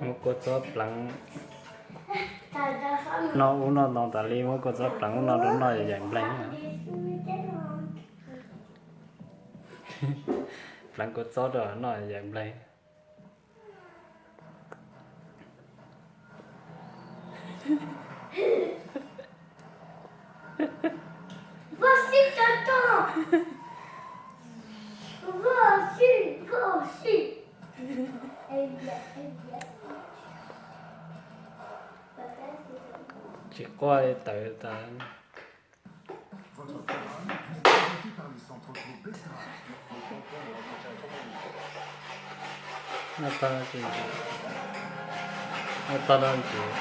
Muab kua txob pleev no ub no ntoo tas li, muab kua txob pleev ub no rau noj yaim npleeg. Pleev kua txob rau noj yaim npleeg. Vas-y, tonton. Vas-y, vas-y. Tsis quaj li tawv tas. Noj tag no ntsis, noj tag no ntsis,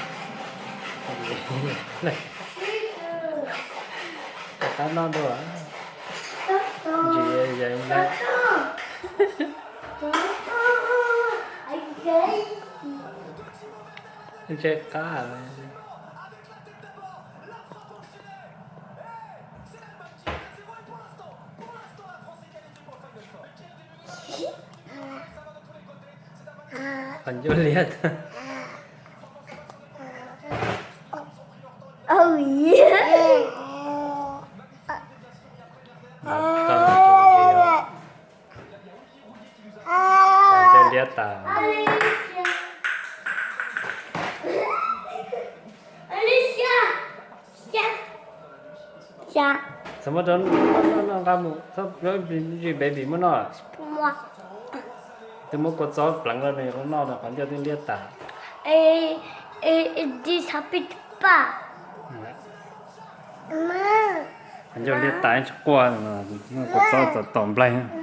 rov qab noj dua. Ntsis yees na. Ntsej qab. Qhov ncauj liab tag. Qhov ncauj liab tas. Txhob muab rau noj nqa mus, txhob baby muab noj. Twb muab kua txob pleev rau nws noj no qhov ncauj twb liab tas. Qhov ncauj liab tas tsis quaj, kua txob tom tom npleeg.